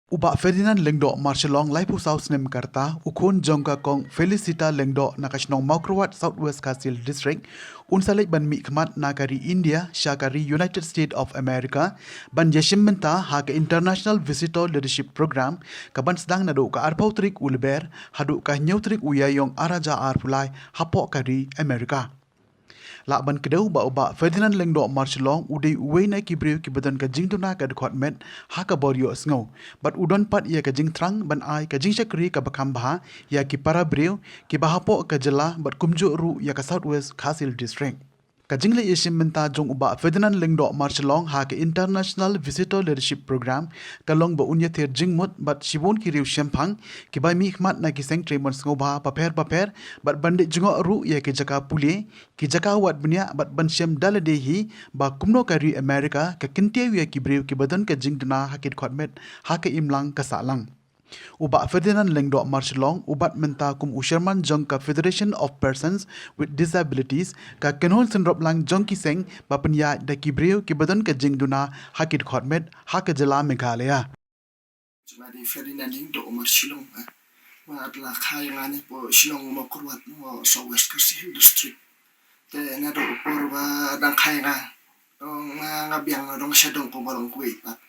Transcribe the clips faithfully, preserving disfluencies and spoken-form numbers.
U Bah Ferdinand Lyngdoh Marshillong, laiphew saw snem ka rta, u khun jong ka Kong Felicita Lyngdoh na ka shnong Mawkyrwat, South West Khasi Hills District, un sa leit ban mihkhmat na ka ri India sha ka ri United States of America ban ïashim bynta ha ka International Visitor Leadership Program, ka ban sdang naduh ka arphew tarik u Lber haduh ka hynñiew tarik u Ïaïong ar hajar arphew lai hapoh ka ri America. Lah ban kdew ba u Bah Ferdinand Lyngdoh Marshillong u dei uwei na ki briew kiba don ka jingduna ka dkhot met ha ka bor ïohsngew, bad u don pat ïa ka jingthrang ban ai ka jingshakri kaba kham bha ïa ki para briew kiba hapoh ka jylla bad kumjuh ruh ïa ka South West Khasi Hills District. Ka jingleit ïashim bynta jong u Bah Ferdinand Lyngdoh Marshillong ha ka International Visitor Leadership Program ka long ba un ïathir jingmut bad shibun ki riew shemphang kiba mihkhmat na ki seng trei mon sngewbha bapher bapher, bad ban leit jngoh ruh ïa ki jaka pule, ki jaka wad bniah, bad ban shem da lade hi ba kumno ka ri America ka kyntiew ïa ki briew kiba don ka jingduna ha ki dkhot met ha ka imlang ka sahlang. U Bah Ferdinand Lyngdoh Marshillong u bat mynta kum u Chairman jong ka Federation of Persons with Disabilities, ka kynhun synroplang jong ki seng ba pynïaid da ki briew kiba don ka jingduna ha ki dkhot met ha ka jylla Meghalaya. Jong nga dei Ferdinand Lyngdoh Marshillong, eh. Nga la kha ïa nga ne hapoh shnong Mawkyrwat, South West Khasi Hills District. Te naduh u por ba dang kha ïa nga, nga, nga biang na dong sha dong kumba long kawei pat.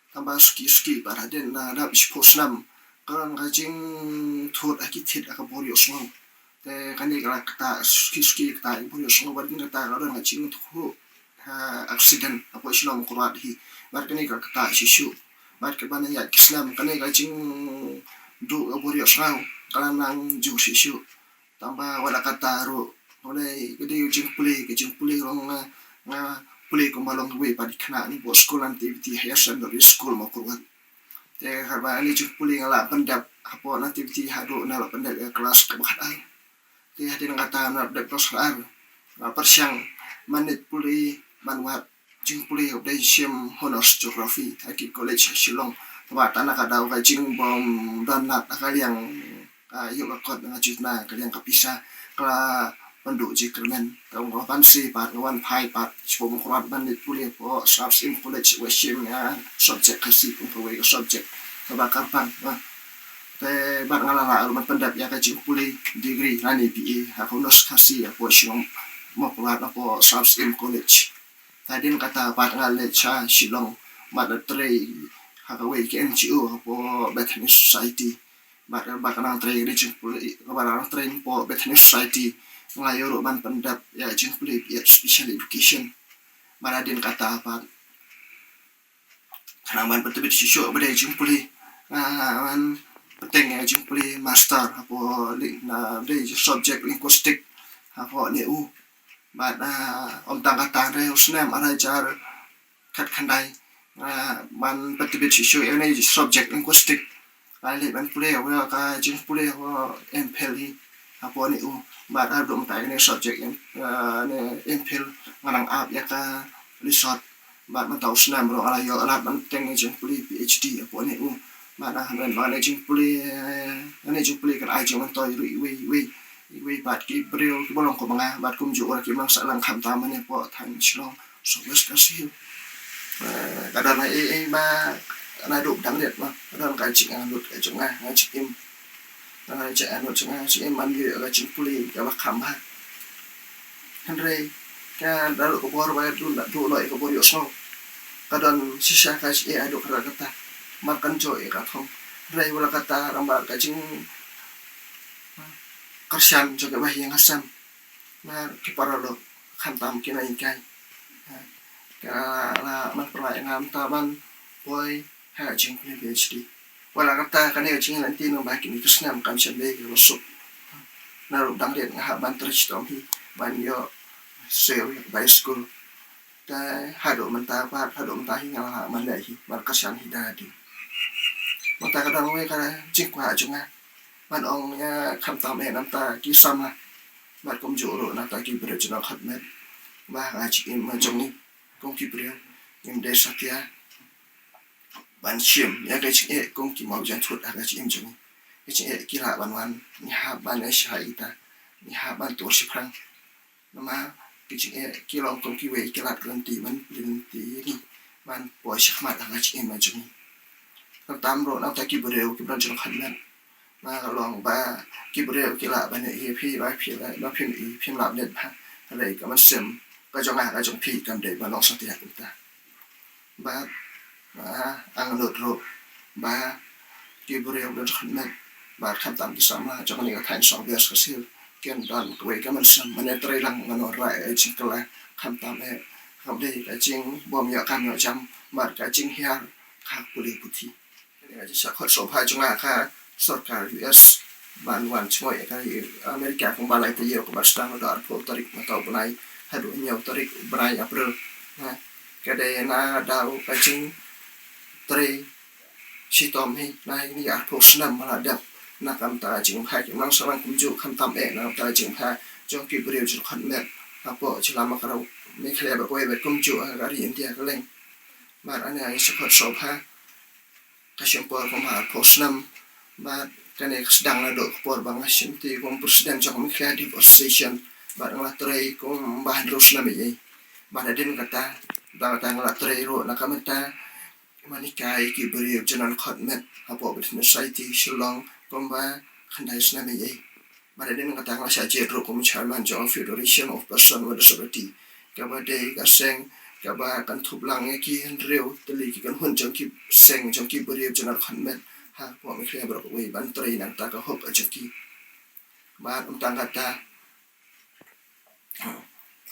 Tangba suki suki pat hadien na dap shiphew snem ka don ka jingthut ha ki thied ha ka bor ïohsngew. Te kane ka la kata suki suki kata i bor ïohsngew, bad kata ka don ka jingthut ha accident hapoh shnong Mawkyrwat hi. Bad kane ka la kata shisha. Bad kaba na ïaid ki snem kane ka jingduh ka bor ïohsngew ka la nang jur shisha. Tangba wat la kata ruh, u dei ka dei u jingpule, ka jingpule long nga, nga pule kumba long kawei pat ki khynnah na hapoh skul Nativity Higher Secondary School Mawkyrwat. Te haba nga jingpule nga la pyndep hapoh Nativity haduh nga la pyndep ïa klas kaba khatar. Te hadien kata nga la pyndep klas khatar, nga pyrshang ban leit pule ban wad jingpule, u dei shim Honours Geography ha ki college ha Shillong. Tangba tang na ka daw ka jingbym don lad ha ka liang ka ïoh ka kot na ka jutna ka liang ka pisa, ka la pynduh jingkyrmen. Te nga wan ban sdang pat, nga wan phai pat shapoh Mawkyrwat ban leit pule hapoh Sharp Im College, wei shim ïa subject Khasi kum kawei ka subject kaba kyrpang, eh. Te bad nga la lah ruh ban pyndep ïa ka jingpule degree lane B A ha ka Honours Khasi hapoh shnong Mawkyrwat hapoh Sharp Im College. Te hadien kata pat nga leit sha Shillong bad la trei ha kawei ka N G O hapoh Bethany Society. Bad, bad ka nang trei ka dei jingpule, bad ka nang trei hapoh Bethany Society, nga la ïoh ruh ban pyndep ïa ka jingpule B Ed Special Education. Bad hadien kata pat ka nang ban pyntbit shisha ba dei jingpule, nga ban bteng ïa jingpule master hapoh li-, na dei subject linguistic hapoh N E U. Bad, ah, ym tang kata, hynrei u snem ar hajar khatkhyndai, ah, ban pyntbit shisha ïa kane subject linguistic, nga leit ban pule ïa ka jingpule ïa ka M Phil hi hapoh N E U. Bad haduh mynta ïa kane subject, ah, ne M Phil nga nang ap ïa ka result. Bad mynta u snem ruh nga la ïoh lad ban bteng ïa jingpule P H D hapoh N E U. Bad, ah, hynrei ba kane jingpule, kane jingpule kan ai jingmyntoi ruh iwei iwei, iwei bad ki briew kiba long kum nga bad kumjuh ruh ki imlang sahlang, khamtam mane hapoh thaiñ Shillong, South West Khasi Hills. Eh, ka don ei ei ba naduh dang rit ma ka don ka jingangnud ka jong nga, nga jingim. Nga jingangnud jong nga, jingim ban ïoh ïa ka jingpule kaba kham bha. Hynrei ka da ruh ka bor ba duh, duh noh ïa ka bor ïohsngew. Ka don shisha ka jingeh haduh katta katta. Mar kan jooh ïa ka thong. Hynrei wat la katta, namar ka jingkyrshan jong ki bahaïing hasem na ki paralok, khamtam ki nonghikai, ka la man pynlait ïa nga mynta ban poi ha ka jingpule P H D. Wat la katta, kane ka jingïaid lynti namar ba kine ki snem kam shym dei kiba suk. Naduh dang rit nga hap ban trei shitom hi ban ïoh siew ïa ka bai skul. Te haduh mynta pat, haduh mynta hi nga la hap ban leh hi, ban kyrshan hi da lade. Mynta ka don kawei ka jingkwah jong nga ban ong ïa, khamtam eh na bynta ki samla bad kumjuh ruh na bynta ki briew jong ka khot met, ba ha ka jingim jong ngi kum ki briew ngim dei satia ban shim ïa ka jingeh kum ki mawjangthut ha ka jingim jong ngi. Ka jingeh ki lah ban wan, ngi hap ban ïa shah ïa kita, ngi hap ban tur shaphrang. Namar ki jingeh ki long kum kiwei ki lad lynti ban pynlynti ïa ngi ban poi shakhmat ha ka jingim jong ngi. Khamtam ruh na bynta ki briew kiba don jingkhot met. Ba ka long ba ki briew ki lah ban ïohi ïa phi, ba phi lah, ba phim ïohi, phim lah ban ïohi bha. Hynrei ka mynsiem ka jong nga, ka jong phi kam dei ban long satia kumta. Bad, ah, nga angnud ruh ba ki briew ba don jingkhot met, bad khamtam ki samla jong kane ka thaiñ South West Khasi Hills, kin don kawei ka mynsiem ban ïatreilang, ban wanrah ïa ka jingkylla, khamtam eh kam dei ka jingbym ïoh kam ïoh jam bad ka jinghiar ha ka pule puthi. Kane ka jingshah khot sngewbha jong nga ha ka sorkar U S ban wan jngoh ïa ka Amerika kumba lai taïew, kaba sdang naduh arphew tarik mynta u bnai haduh hynñiew tarik u bnai April. Ha, ka dei na ka daw ka jingtrei shitom hi na kine ki arphew snem ba la dep. Na ka bynta ka jingbha ki imlang sahlang kumjuh, khamtam eh na ka bynta ka jingbha jong ki briew jingkhot met hapoh jylla Mawkyrwat, Meghalaya baroh kawei bad kumjuh ha ka ri India kylleng. Bad kane ka jingshah khot sngewbha ka shim por kumba arphew snem. Bad kane ka sdang naduh ka por ba nga shim lynti kum president jong ka Meghalaya Deaf Association. Bad nga la trei kumba hynriew snem ïa. Bad hadien kata, bad kata nga la trei ruh na ka bynta ban hikai ïa ki briew jingkhot met hapoh Baptist Society Shillong kumba khyndai snem ïa. Bad hadien kata nga la shah jied ruh kum chairman jong Federation of Person with Disability, kaba dei ka seng kaba kynthup lang ïa ki hynriew tylli ki kynhun jong ki seng jong ki briew jingkhot met hapoh Meghalaya baroh kawei ban trei na ka bynta ka hok jong ki. Bad ym tang kata,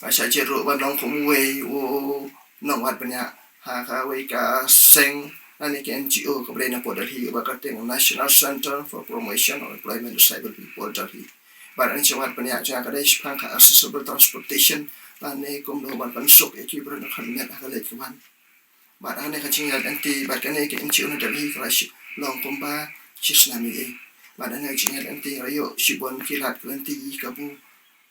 nga shah jied ruh ban long kum uwei u nongwad bniah ha kawei ka seng lane ka N G O kaba dei na Delhi, kaba kyrteng National Center for Promotion of Employment Disabled People, Delhi. Bad kane ka jingwad bniah jong nga ka dei shaphang ka accessible transportation lane kumno ban pynsuk ïa ki briew jingkhot met ha ka leit ka wan. Bad kane ka jingïaid lynti bad kane ka N G O na Delhi ka la long kumba shisnem ïa. Bad kane ka jingïaid lynti ka la ïoh shibun ki lad ki lynti kabu,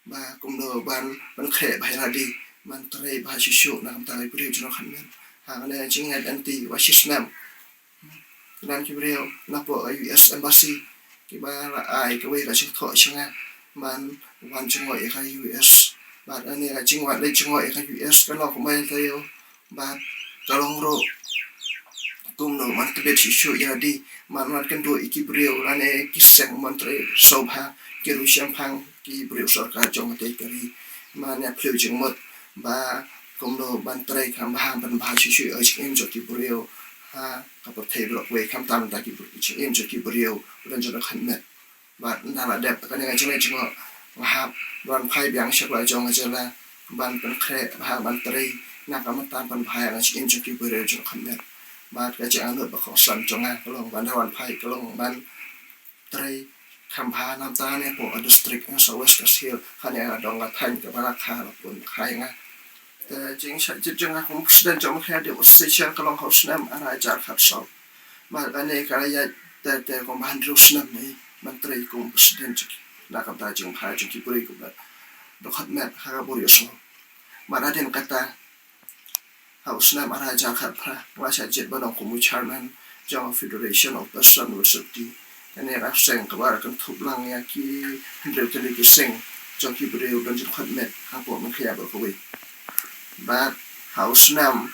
ba kumno ban pynkhreh bha ïa lade ban trei bha shuh shuh na ka bynta ki briew jingkhot met. Ha kane ka jingïaid lynti ba shisnem, ki don ki briew napoh U S Embassy kiba la ai kawei ka jingthoh sha nga ban wan jngoh ïa ka U S. Bad kane ka jingwan leit jngoh ïa ka U S ka long kumba ïa ka ïoh, bad ka long ruh kumno ban tbit shuh shuh ïa lade, ban wan kynduh ïa ki briew lane ki seng ban trei sngewbha, ki riew shemphang, ki briew sorkar jong kata ka ri, ban ïa phylliew jingmut ba kumno ban trei kham bha, ban bha shuh shuh ïa ka jingim jong ki briew ha ka pyrthei baroh kawei, khamtam ïa ki briew, jingim jong ki briew ba don jingkhot met. Bad ynda la dep kane ka jingleit jngoh, nga hap ban phai biang sha kawei jong ka jylla ban pynkhreh bha, ban trei na ka bynta ban pynbha ïa ka jingim jong ki briew jingkhot met. Bad ka jingangnud ba kongsan jong nga ka long ban da wan phai, ka long ban trei kham bha na ka bynta ne hapoh ka district jong South West Khasi Hills, kane ka dong ka thaiñ kaba la kha la pun kha ïa nga. Te jingshah jied jong nga kum president jong ka Meghalaya Deaf Association ka long ha u snem ar hajar khatsaw. Bad kane ka la ïaid te te kumba hynriew snem hi ban trei kum president jong ki na ka bynta jingbha jong ki briew kiba don jingkhot met ha ka bun ïa u snem. Bad hadien kata, ha u snem ar hajar khatphra nga la shah jied ban long kum u chairman jong Federation of Person with Disability. Kane ka seng kaba kynthup lang ïa ki hynriew tylli ki seng jong ki briew don jingkhot met hapoh Meghalaya baroh kawei. Bad ha u snem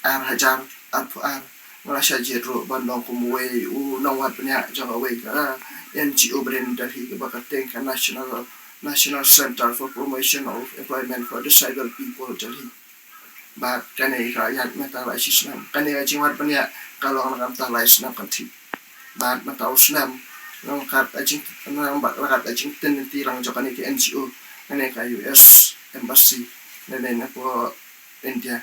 ar hajar arphew ar nga la shah jied ruh ban long kum uwei u nongwad bniah jong kawei ka N G O ba don Delhi kaba kyrteng ka National, National Center for Promotion of Employment for Disabled People, Delhi. Bad kane ka ïaid mynta lai shisnem. Kane ka jingwad bniah ka long na ka bynta lai snem kynthih. Bad mynta u snem, ryngkat ka jing, ryngkat ka jingtynti lang jong kane ka N G O, kane ka U S Embassy, kane napoh India,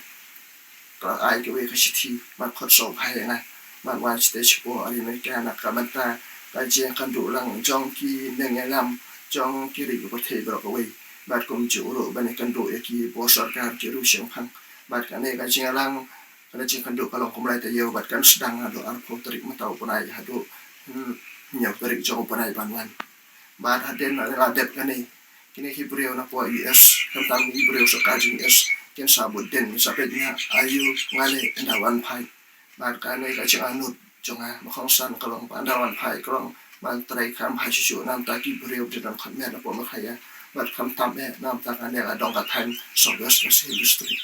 ka ai kawei ka shithi ban khot sngewbha ïa nga ban wan shatei shapoh ri Amerika na ka bynta ka jingkynduh lang jong ki nongïalam jong ki ri ki pyrthei baroh kawei. Bad kumjuh ruh ban ïakynduh ïa ki bor sorkar, ki riew shemphang. Bad kane ka jingïalang, kane ka jingkynduh ka long kum lai taïew bad kan sdang naduh arphew tarik mynta u bnai haduh, hmm, hynñiew tarik jong u bnai ban wan. Bad hadien la dep kane, kine ki briew napoh U S, khamtam ki briew sorkar jong U S, kin sa bud dien, kin sa peit nga aïu nga leh ynda wan phai. Bad kane ka jingangnud jong nga ba kongsan ka long ba ynda wan phai ka long ban trei kham bha shuh shuh na ka bynta ki briew ba don jingkhot met napoh Meghalaya, bad khamtam eh na ka bynta kane ka dong ka thaiñ South West Khasi Hills District.